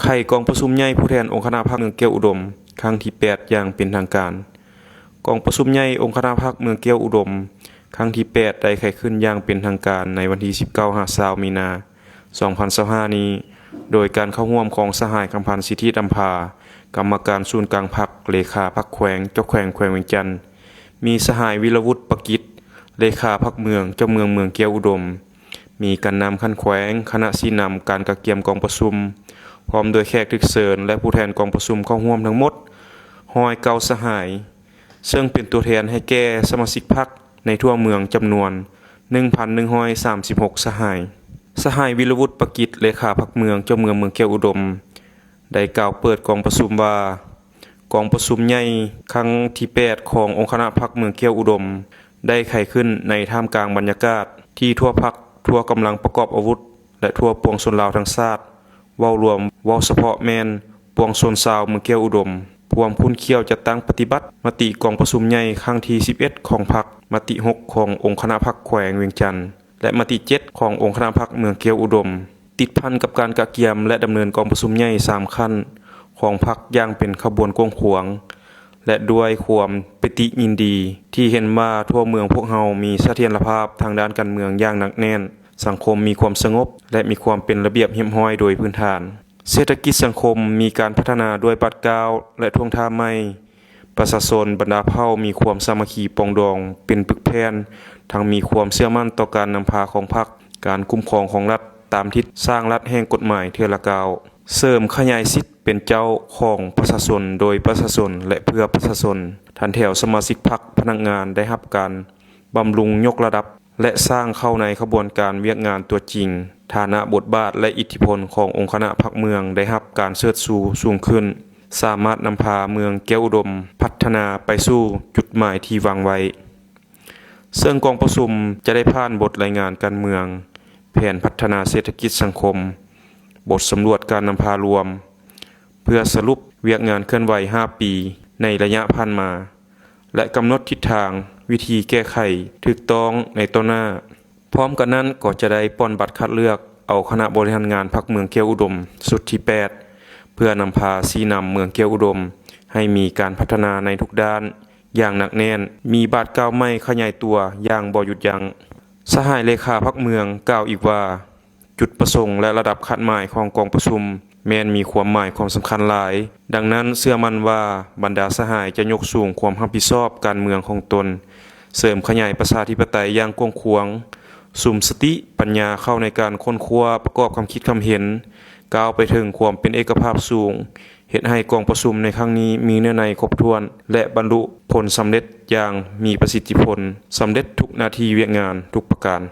ໄຂກອງປະຊຸມໃຫຍ່ຜູ້ແທນອົງຄະນະພັກເມືອງແກ້ວອຸດົມ ຄັ້ງທີແປດ ຢ່າງເປັນທາງການ. ກອງປະຊຸມໃຫຍ່ອົງຄະນະພັກເມືອງແກ້ວອຸດົມ ຄັ້ງທີແປດ ໄດ້ໄຂຂຶ້ນຢ່າງເປັນທາງການໃນວັນທີສິບເກົ້າ ຫາ ຊາວ ມີນາ ສອງພັນຊາວຫ້ານີ້ ໂດຍການເຂົ້າຮ່ວມຂອງສະຫາຍ ຄຳພັນ ສິດທິນຳພາ ກຳມະການສູນກາງພັກ, ເລຂາພັກແຂວງ, ເຈົ້າແຂວງແຂວງວຽງຈັນ, ມີສະຫາຍ ວິລະວຸດ ປະກິດ ເລຂາພັກເມືອງ, ເຈົ້າເມືອງເມືອງແກ້ວອຸດົມ, ມີການນຳຂັ້ນແຂວງ, ຄະນະຊີ້ນຳການກະກຽມກອງປະຊຸມ, ພ້ອມດ້ວຍແຂກຖືກເຊີນ ແລະ ຜູ້ແທນກອງປະຊຸມເຂົ້າຮ່ວມທັງໝົດ ຮ້ອຍເກົ້າ ສະຫາຍ, ເຊິ່ງເປັນຕົວແທນໃຫ້ແກ່ສະມາຊິກພັກໃນທົ່ວເມືອງຈຳນວນ ໜຶ່ງພັນໜຶ່ງຮ້ອຍສາມສິບຫົກ ສະຫາຍ. ສະຫາຍ ວິລະວຸດ ປະກິດ ເລຂາພັກເມືອງ, ເຈົ້າເມືອງເມືອງແກ້ວອຸດົມ ໄດ້ກ່າວເປີດກອງປະຊຸມວ່າ, ກອງປະຊຸມໃຫຍ່ຄັ້ງທີແປດ ຂອງອົງຄະນະພັກເມືອງແກ້ວອຸດົມ ໄດ້ໄຂຂຶ້ນໃນທ່າມກາງບັນຍາກາດທີ່ທົ່ວພັກ, ທົ່ວກຳລັງປະກອບອາວຸດ ແລະ ທົ່ວປວງຊົນລາວທັງຊາດ ເວົ້າລວມ, ເວົ້າສະເພາະແມ່ນປວງຊົນຊາວເມືອງແກ້ວອຸດົມ ພວມຂຸ້ນຂ້ຽວຈັດຕັ້ງປະຕິບັດມະຕິກອງປະຊຸມໃຫຍ່ຄັ້ງທີສິບເອັດ ຂອງພັກ, ມະຕິຫົກ ຂອງອົງຄະນະພັກແຂວງວຽງຈັນ ແລະ ມະຕິເຈັດ ຂອງອົງຄະນະພັກເມືອງແກ້ວອຸດົມ. ຕິດພັນກັບການກະກຽມ ແລະ ດຳເນີນກອງປະຊຸມໃຫຍ່ສາມຂັ້ນຂອງພັກຢ່າງເປັນຂະບວນກວ້າງຂວາງ ແລະ ດ້ວຍຄວາມປີຕິຍິນດີທີ່ເຫັນວ່າທົ່ວເມືອງພວກເຮົາມີສະຖຽນລະພາບທາງດ້ານການເມືອງຢ່າງໜັກແໜ້ນ, ສັງຄົມມີຄວາມສະຫງົບ ແລະ ມີຄວາມເປັນລະບຽບຮຽບຮ້ອຍໂດຍພື້ນຖານ. ເສດຖະກິດສັງຄົມມີການພັດທະນາດ້ວຍບາດກ້າວ ແລະ ທ່ວງທ່າໃໝ່. ປະຊາຊົນບັນດາເຜົ່າມີຄວາມສາມັກຄີປອງດອງເປັນປຶກແຜ່ນ, ທັງມີຄວາມເຊື່ອໝັ້ນຕໍ່ການນຳພາຂອງພັກ, ການຄຸ້ມຄອງຂອງລັດຕາມທິດສ້າງລັດແຫ່ງກົດໝາຍເທື່ອລະກ້າວ, ເສີມຂະຫຍາຍສິດເປັນເຈົ້າຂອງປະຊາຊົນ, ໂດຍປະຊາຊົນ ແລະ ເພື່ອປະຊາຊົນ. ທ່ານແຖວສະມາຊິກພັກ, ພະນັກງານໄດ້ຮັບການ ບຳລຸງຍົກລະດັບ ແລະ ສ້າງເຂົ້າໃນຂະບວນການວຽກງານຕົວຈິງ, ຖານະບົດບາດ ແລະ ອິດທິພົນຂອງອົງຄະນະພັກເມືອງໄດ້ຮັບການເຊີດຊູສູງຂຶ້ນ, ສາມາດນຳພາເມືອງແກ້ວອຸດົມພັດທະນາໄປສູ່ຈຸດໝາຍທີ່ວາງໄວ້. ເຊິ່ງກອງປະຊຸມຈະໄດ້ຜ່ານບົດລາຍງານການເມືອງ, ແຜນພັດທະນາເສດຖະກິດສັງຄົມ, ບົດສຳຫຼວດການນຳພາລວມ, ເພື່ອສະຫຼຸບວຽກງານເຄື່ອນໄຫວຫ້າປີໃນໄລຍະຜ່ານມາ ແລະ ກຳນົດທິດທາງວິທີແກ້ໄຂຖືກຕ້ອງໃນຕໍ່ໜ້າ. ພ້ອມກັນນັ້ນກໍຈະໄດ້ປ່ອນບັດຄັດເລືອກເອົາຄະນະບໍລິຫານງານພັກເມືອງແກ້ວອຸດົມຊຸດທີແປດ ເພື່ອນຳພາຊີ້ນຳເມືອງແກ້ວອຸດົມໃຫ້ມີການພັດທະນາໃນທຸກດ້ານຢ່າງໜັກແໜ້ນ, ມີບາດກ້າວໃໝ່ຂະຫຍາຍຕົວຢ່າງບໍ່ຢຸດຢັ້ງ. ສະຫາຍເລຂາພັກເມືອງກ່າວອີກວ່າ, ຈຸດປະສົງ ແລະ ລະດັບຄາດໝາຍຂອງກອງປະຊຸມແມ່ນມີຄວາມໝາຍຄວາມສຳຄັນຫຼາຍ. ດັ່ງນັ້ນ ເຊື່ອໝັ້ນວ່າບັນດາສະຫາຍຈະຍົກສູງຄວາມຮັບຜິດຊອບການເມືອງຂອງຕົນ, ເສີມຂະຫຍາຍປະຊາທິປະໄຕຢ່າງກວ້າງຂວາງ, ສຸມສະຕິປັນຍາເຂົ້າໃນການຄົ້ນຄວ້າປະກອບຄຳຄິດຄຳເຫັນ, ກ້າວໄປເຖິງຄວາມເປັນເອກະພາບສູງ, ເຮັດໃຫ້ກອງປະຊຸມໃນຄັ້ງນີ້ມີເນື້ອໃນຄົບຖ້ວນ ແລະ ບັນລຸຜົນສຳເລັດຢ່າງມີປະສິດທິຜົນ, ສຳເລັດທຸກໜ້າທີ່ວຽກງານທຸກປະການ.